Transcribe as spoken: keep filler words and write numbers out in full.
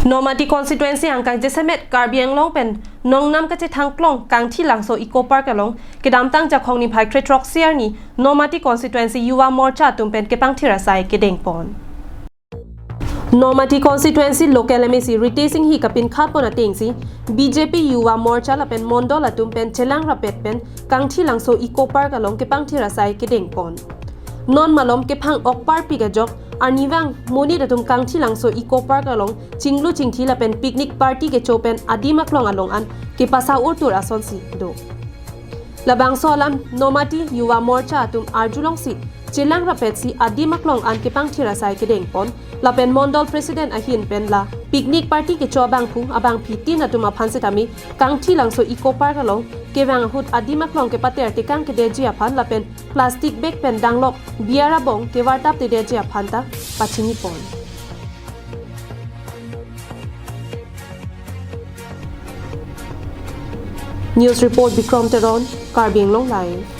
Nomati constituency angkang jasemet Karbi Anglong pen nongnam kachethangklong Kangthilangso Eco Park along kedamtang Jakhong niphai krethrok sirni Nomati constituency Yuva Morcha atum pen kepangthir asai kedengpon. Nomati constituency local M A C Ritesh Enghi kapinkhatpon atengsi B J P Yuva Morcha lapen Mondol atum pen chelang rapet pen Kangthilangso Eco Park along kepangthir asai kedengpon. Non malom kephang okparpik ajok arnivang monit atum Kangthilangso Eco Park along chinglu chingthi lapen picnic party kecho pen adim aklong along an kepasa-urtur asonsi do. Labangso alam Nomati Yuva Morcha atum arjulongsi chelang rapetsi adim aklong an kepangthir asai kedengpon lapen Mondol President ahin pen la picnic party kecho abangphu abangphi tin atum aphan setame Kangthilangso Eco Park along kevang ahut adim aklong kepater tekang kedeji aphan lapen plastic bag pen danglok biar abong kevartap tedeji aphan ta pachinipon. News report Bikrom Teron, Karbi Anglong Live.